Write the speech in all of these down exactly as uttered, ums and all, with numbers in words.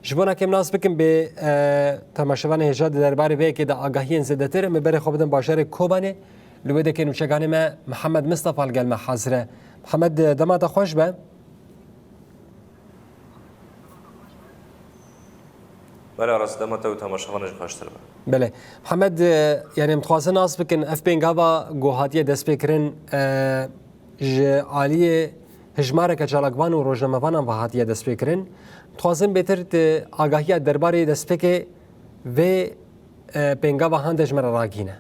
Ji bona ke em nas bikin bê, e, temaşevanê hêja di derbarê vê yekê de agahiyên zêdetir, em ê berê xwe bidin bajarê Kobanê. Li wê dekê nûçeganê me Mihemed Mistefa li gel me hazir e. Mihemed, e, dema te xweş be. Belê, rast dema te û temaşevanê jî xweştir be. Belê. Mihemed, e, yanî em dixwazin nas bikin, ev pêngava ku hatiye destpêkirin, e, ji aliyê hijmareke çalakvan û rojnamevanan ve hatiye destpêkirin. Dixwazin bêtir tu agahiya derbarê destpêkê vê, e, pêngava hande ji me re ragihîne.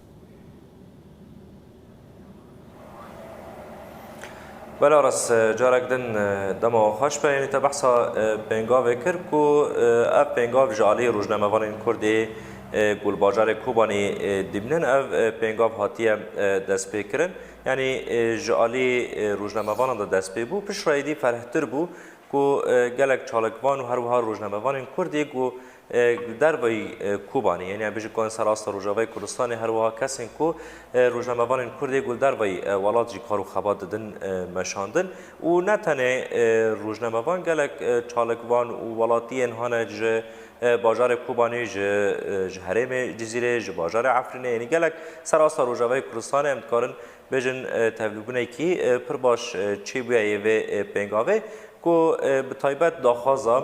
Belê, rast, e, carek din, e, dema we xweş be. Yanî te behsa, e, pêngavê kir ku, e, ev pêngav ji aliyê rojnamevanên Kurd ê, e, ku li bajarê Kobanê, e, dimînin, ev, e, pêngav hatiye, e, destpêkirin. Yanî, e, ji alî, e, rojnamevanan de dest pê bû. Piştre êdî ferhtir bû ku, e, gelek çalakvan û her wiha rojnamevanên Kurd ê ku, e, li derveyî, e, Kobanê, yanî em bêjin ku ser asta Rojavayê Kurdistanê, her wiha kesên ku, e, rojnamevanên Kurd ê ku li derveyî, e, welat jî kar û xebat didin, e, meşandin. Û ne tenê, e, rojnamevan, gelek, e, çalakvan û welatiyên hane ji, e, bajarê Kobanê, ji, e, ji herêmê Cizîrê, ji bajarê Efrînê, yanî gelek ser asta Rojavayê Kurdistanê em dikarin bêjin, e, tevlîbûnekî, e, pir baş, e, çêbûye yê vê, e, pêngavê ku, e, bi taybet daxwaza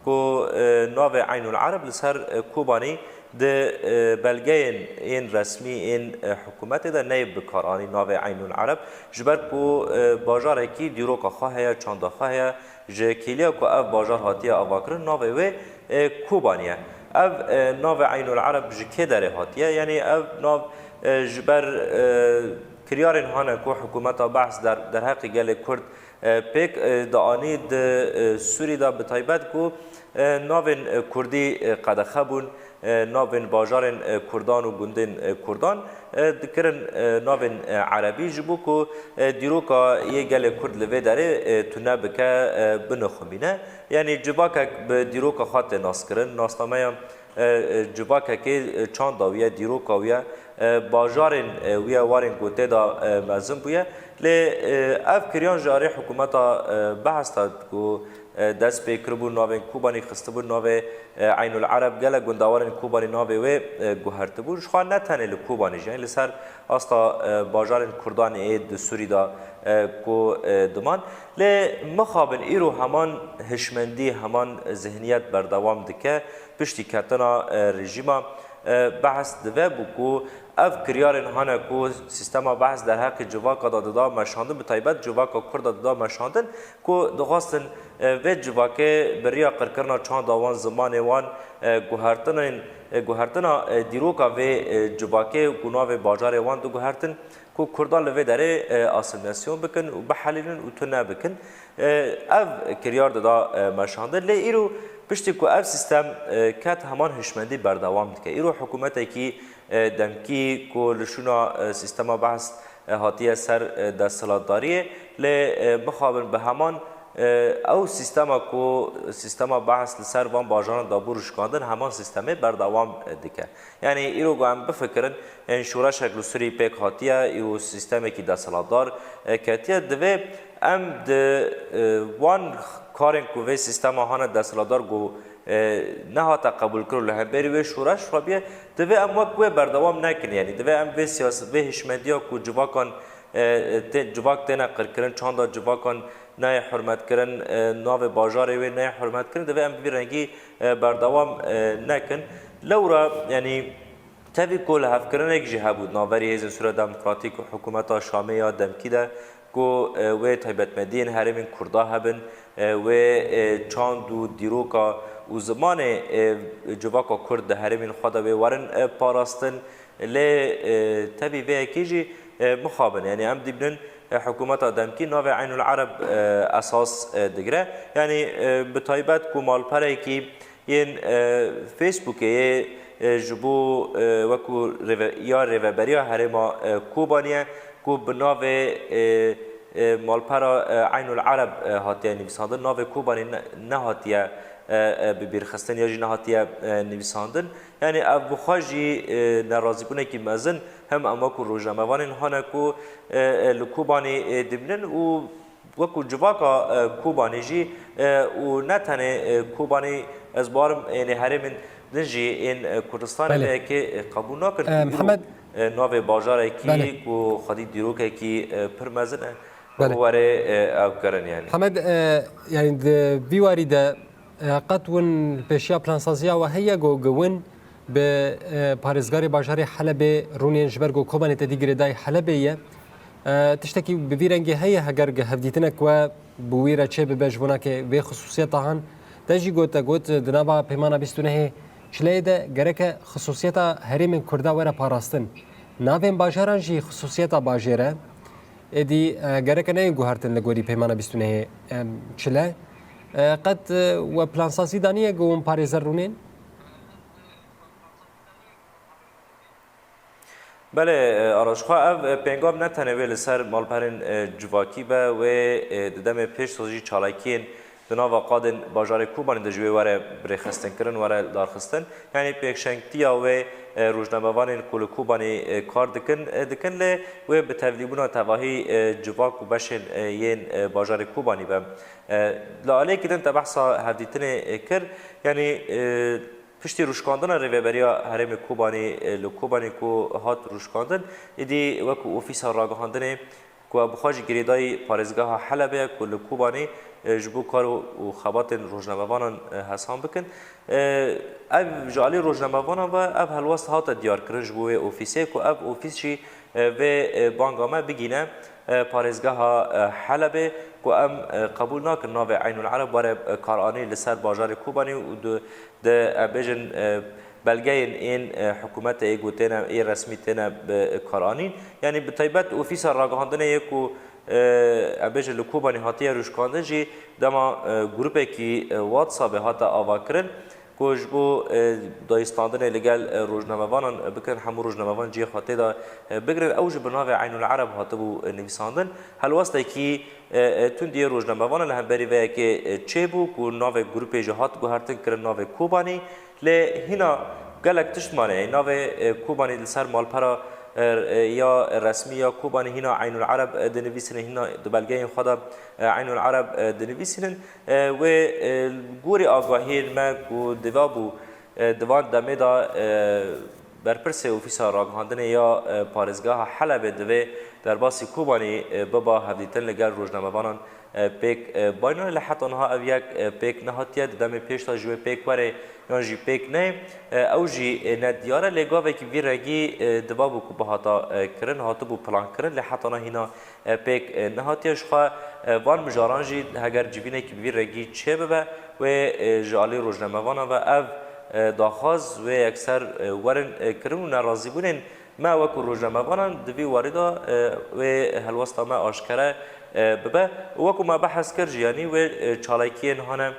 ku, e, navê Eynul Ereb li ser, e, Kobanî di, e, belgeyên yên resmî yên, e, hikûmetê de neyê bikaranî navê Eynul Ereb, ji ber ku, e, bajarekî dîroka xwe heye, çanda xwe heye, ji kêliya ku ev bajar hatiye avakirin, navê wê, e, Kobanî ye. Ev, e, navê Eynul Ereb ji kê derê hatiye? Yanî ev nav, e, ji ber, e, kiryarên hane ku hikûmeta Behs der-, derheqê gelê Kurd, e, pêk, e, dianî di, e, Sûrî de bi taybet ku, e, navên, e, Kurdî, e, qedexe bûn, e, navên bajarên, e, Kurdan û gundên, e, Kurdan, e, dikirin, e, navên, e, Erebî, ji bo ku, e, dîroka yê gelê Kurd li vê derê, e, tune bike, e, binixumîne. Yanî civakek bi dîroka xwe tê naskirin, nasnameya, e, e, civakekê, e, çanda wî ye, dîroka wî ye, e, bajarên, e, wî ye, warên ku tê de, e, mezin bûye. Lê, e, ev kiryan ji alî hikûmeta, e, Behs de ku, e, dest pê kiribû, navên Kobanî xistibû, navê, e, Eynul Ereb, gelek gundewarên Kobanî navê wê, e, guhertibû. Ji xwe ne tenê li Kobanî jî, yanî li ser asta, e, bajarên Kurdan ê di Sûrî de, e, ku, e, diman. Lê mixabin îro heman hişmendî, heman zihniyet berdewam dike. Piştî ketina, e, rejîma, e, Behs dive bû ku ev kiryarên hane ku sîstema Behs derheqê civaka de dida meşandin, bi taybet civaka Kurd de dida meşandin, ku dixwastin, e, vê civakê bi riya qirkirina çanda wan, zimanê wan, e, guhertinên, e, guhertina, e, dîroka vê, e, civakê ku navê bajarê wan diguhertin, ku Kurdan li vê derê, e, asîmîlasyon bikin û bihelînin û tune bikin. E, ev kiryar dida, e, meşandin. Lê îro piştî ku ev sîstem, e, ket, heman hişmendî berdewam dike. Îro hikûmetekî, e, demkî ku li şûna, e, sîstema Behs, e, hatiye ser, e, desthilatdariyê, lê, e, mixabin bi heman, e, ew sîstema ku sîstema Behs li ser van bajaran dabû rûşkandin, heman sîstemê berdewam, e, dike. Yanî îro ku em bifikirin, yanî şoreşek li Sûrî pêk hatiye, îro sîstemekî desthilatdar, e, ketiye, divê em di, e, wan karên ku vê sîstema hane desthilatdar ku, e, nehate qebûlkir û li hemberî wê şoreş rabiye, divê em wek wê berdewam nekin. Yanî divê em vê siyas-, vê hişmendiya ku civakan, e, tê-, civak têne qirkirin, çanda civakan nayê hurmetkirin, e, navê bajarê wê nayê hurmetkirin, divê em bi vî rengî, e, berdewam, e, nekin. Lewra, yanî, tevî ku lihevkirinek jî hebû di navberî Hêzên Sûriya Demokratîk û hikûmeta Şamê ya demkî de, ku, e, wê taybetmendiyên herêmên Kurda hebin, e, wê, e, çand û dîroka û zimanê, e, civaka Kurd di herêmên xwe de wê werin, e, parastin. Lê, e, tevî vê yekê jî, e, mixabin. Yanî em dibînin, e, hikûmeta demkî navê Eynul Ereb, e, esas, e, digire. Yanî, e, bi taybet ku malperekî yên, e, Facebookê yê, e, ji bo, e, wekû rêve-, ya Rêveberiya Herêma, e, Kobaniyê ku bi navê, e, e, malpera, e, Eynul Ereb, e, hatiye nivîsandin, navê Kobanî ne-, nehatiye, e, e, bibîrxistin ya jî nehatiye, e, nivîsandin. Yanî ev bi xwe jî, e, nerazîbûnekî mezin hem em wekû rojnamevanên hane ku, e, e, li Kobanî, e, dimînin û wekû civaka, e, Kobanî jî, e, û ne tenê, e, Kobanî Ez barim ênê herêmên din jî ên, e, Kurdistanê Belê. vê yekê, e, qebûl nakin. E, ku îro, Mihemed e, navê bajarekî Belê. ku xwedî dîrokekî, e, pir mezin e, Belê. were, e, ew kirin yani. Mihemed, e, yani di vî warî de, e, qet win li pêşiya plansaziya we heye ku, ku win bi, e, parêzgarê bajarê Helebê rûnên ji ber ku Kobanê te dî girêdayî Helebê ye. E, tiştekî bi vî rengê heye heger hevdîtinek we bi wî re çê bibe ji bo nake vê xisûsiyeta han. Te jî gote got, di nava Peymana bîst û nehê Çileyê de gereke xisûsiyeta herêmên Kurda were parastin. Navên bajaran jî xisûsiyeta bajêr e. Êdî, e, gereke neyên guhertin li gorî Peymana bîst û nehê, em, Çile. E, qet, e, we plansazî daniye ku hûn parêzer rûnên? Belê, e, Araşxwe, ev, e, pêngam ne tenê wê li ser malperên, e, civakî be, wê, e, di demê pêş de jî çalakiyên di nava qadên bajarê Kobanê de ji wê were birêxistinkirin, were darxistin. Yanî pêşengtiya wê, e, rojnamevanên ku li Kobanê, e, kar dikin, e, dikin, lê wê bi tevlîbûna tevahî, e, civak û beşên, e, yên, e, bajarê Kobanî be. E, li aliyekî din te behsa hevdîtinê, e, kir. Yanî, e, Piştî rûşkandina Rêveberiya Herêmê Kobanî, e, li Kobanî ku hat rûşkandin, êdî wekî ofîsa ragihandinê ku ew bi xwe jî girêdayî parêzgeha Helebê ye ku li Kobanî, e, ji bo kar û, û xebatên rojnamevanan, e, hesam bikin. E, ev ji alî rojnamevanan ve ev helwest hate diyarkirin ji bo wê ofîsê ku ev ofîs jî, e, vê, e, banga me bigîne, e, parêzgeha, e, Helebê ku em, e, qebûl nakin navê Eynul Ereb were, e, karanî li ser bajarê Kobanî û di Di, em bêjin, e, belgeyên ên, e, hikûmetê ê ku têne, ê resmî têne bi karanîn. Yanî bi taybet ofîsa ragihandinê yê ku, e, em bêjin li Kobanê hatiye rûşkandin jî dema, e, grûpekî, e, WhatsAppê hate avakirin ku ji bo, e, dayîstandinê li gel, e, rojnamevanan bikin, hemû rojnamevan cihê xwe tê de, e, bigirin. Ew jî bi navê Eynul Ereb hatibû, e, nivîsandin. Helwestekî e, e, tundiyê rojnamevanan li hemberî vê yekê, e, çêbû ku navê grûpê jî hat guhertin kirin navê Kobanî. Lê hîna gelek tişt mane. Navê, e, Kobanî li ser malpera, e, e, ya resmî ya Kobanî hîna Eynul Ereb, e, dinivîsînin, hîna di belgeyên xwe de, e, Eynul Ereb, e, dinivîsînin. E, wê, e, gorî agahiyên me ku divabû, e, di van demê de, e, Berpirsê Ofîsa Ragihandinê ya, e, Parêzgeha Helebê divê derbasî Kobanî, e, biba hevdîtin li gel rojnamevanan, e, pêk, e, bayne. Lê heta niha ev yek, e, pêk nehatiye, di demê pêş de ji wê pêk were yan jî pêk neyê, e, ew jî, e, ne diyar e. Lê gavekî vî rengî, e, divabû ku bihata, e, kirin, hatibû plankirin, lê heta niha hîna, e, pêk, e, nehatiye. Ji xwe, e, van mijaran jî heger civînekî bi vî rengî çêbibe, wê, e, ji alî rojnamevanan ve ev, e, daxwaz wê yekser, e, werin, e, kirin û nerazîbûnên me wekû rojnamevanan di vî warî de, e, wê helwesta me aşkere, e, bibe. Wekû me behs kir jî, yanî wê, e, çalakiyên hane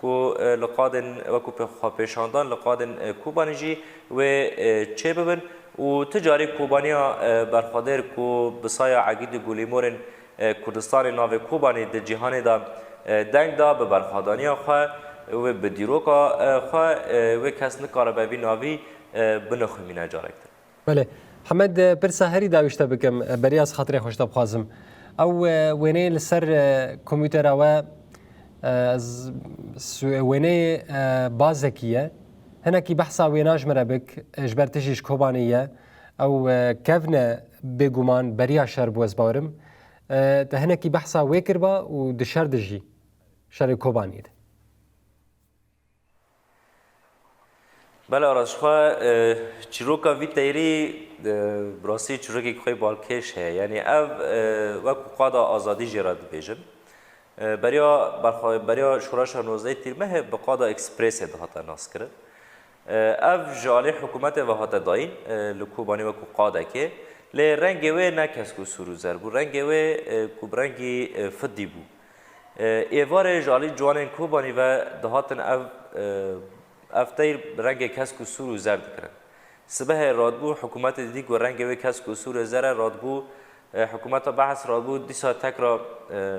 ku, e, li qadên wekû pê-, xwepêşandan li qadên, e, Kobanî jî wê, e, çêbibin û tu carî Kobaniya, e, berxwedêr ku bi saya Egîd û Gulîmorên, e, Kurdistanê navê Kobanî di cîhanê de, e, deng da, bi berxwedaniya xwe wê bi dîroka, e, xwe, e, wê kes nikaribe vî navî, e, binixumîne carek din. Belê. Hemed, e, pirsa herî dawî ji te bikim, e, beriya ez xatirê xwe ji te bixwazim. Ew, e, wêneyê li ser, e, kompûtera we, e, ez, s-, wêneyê, e, Bazekî ye. Hinekî behsa wêna ji min re bik, e, ji ber tu jî ji Kobanê ye. Ew, e, kevn e bêguman beriya şer bû, ez bawerim. E, te hinekî behsa wê kiriba û di şer de jî, şerê Kobaniyê de. Bela rastxwe, e, çîroka vî teyrî, e, bi rastî çîrokek xwe balkêş heye. Yanî ev, e, wekû qada azadî jê re dibêjin. E, beriya berxwe-, beriya şoreşa nozdehê Tîrmehê bi qada Expressê dihate naskirin. E, ev ji alî hikûmetê ve hate dayîn, e, li Kobanî wekû qadekê. Lê rengê wê ne kesk û sûr û zer bû. Rengê wê, e, ku bi rengî, e, fidî bû. E, êvarê ji alî ciwanên Kobanî ve dihatin ev, e, ev teyr bi rengê kesk û sûr û zer dikirin. Sibehê radbû, hikûmetê didî ku rengê wê kesk û sûr û zer e, radbû, e, hikûmeta Bees radbû, dîsa tekra, e,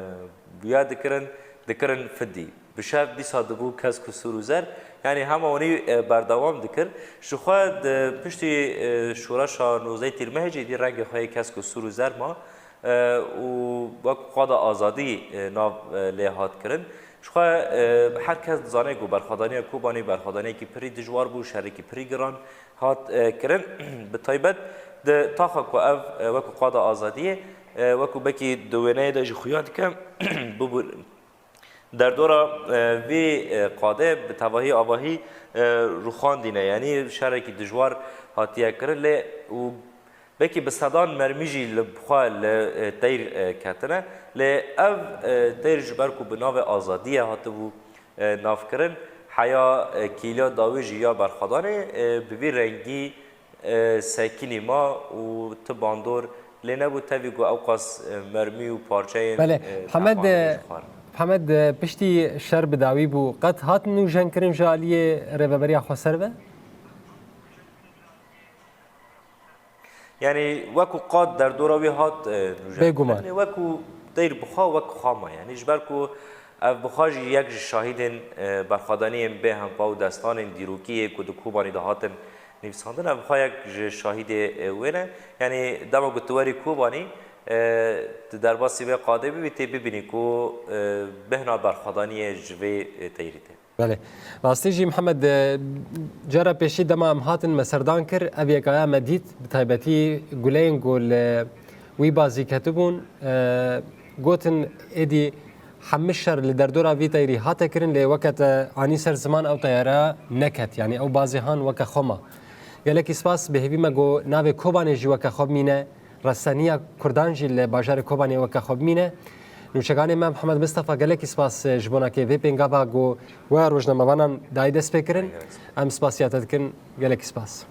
bûya dikirin, dikirin fidî. Bi şev dîsa dibû kesk û sûr û zer. Yanî hema wanî, e, berdewam dikir. Ji xwe di piştî, e, şoreşa nozdehê Tîrmehê jî dî rengê xwe yê kesk û sûr û zer ma. E, û wek qada azadî, e, nav, e, lê hat kirin. Jixwe e, her kes dizane ku berxwedaniya Kobanê berxwedaniyekî pirî dijwar bû, şerekî pirî giran hat e, kirin. Bi taybet di taxa ku ev e, wekî qada azadiyê, e, wekî belkî di wêneyê de jî xuya dike, bûbû derdora e, vê e, qadê bi tevahî avahî e, rûxandîne, yanî şerekî dijwar hatiye kirin lê û belkî bi sedan mermî jî li xwe li e, teyr e, ketine. Lê ev e, teyr ji ber ku bi navê azadiyê hatibû e, navkirin, heya e, kîliya dawî jî ya berxwedanê e, bi vî rengî e, sekinî ma û ti bandor lê nebû, tevî ku ewqas e, mermî û parçeyên Belê, e, Hemed, tehmanê e, jixwarin. Hemed, e, piştî şer bi dawî bû, qet hat nûjenkirin ji aliyê Rêveberiya Xweser ve? Yanî wekî qad derdora wî hat e, nûjenkirin. Bêguman. Lê wekî teyr bi xwe wek xwe ma. Yanî ji ber ku ev bi xwe jî yek ji şahîdên e, berxwedaniyên bê hempa û destanên dîrokî yê ku di Kobanî de hatin nivîsandin, ev bi xwe yek ji şahîdê e, wê ne. Yanî dema ku tu werî Kobanî, e, tu derbasî vê qadê bibî, tê bibînî ku e, bêhna berxwedaniyê ji vê e, teyrî tê. Belê. Rastî jî Mihemed, e, cara pêşî dema em hatin me serdan kir, ev yekaya me dît, bi taybetî guleyên ku li wî bazî ketibûn, e, gotin êdî hemî şer li derdora vî teyrî hate kirin, lê weke te anî ser ziman ew teyara neket, yanî ew bazê han weke xwe ma. Gelekî spas, bi hêvî me ku navê Kobanê jî weke xwe bimîne. Resaniya Kurdan jî li bajarê Kobanê weke xwe bimîne. Nûçeganê me Mihemed Mistefa, gelekî spas ji bona ke vê pêngava ku we rojnamevanan dayî dest pê kirin. Em spasiya te dikin, gelekî spas.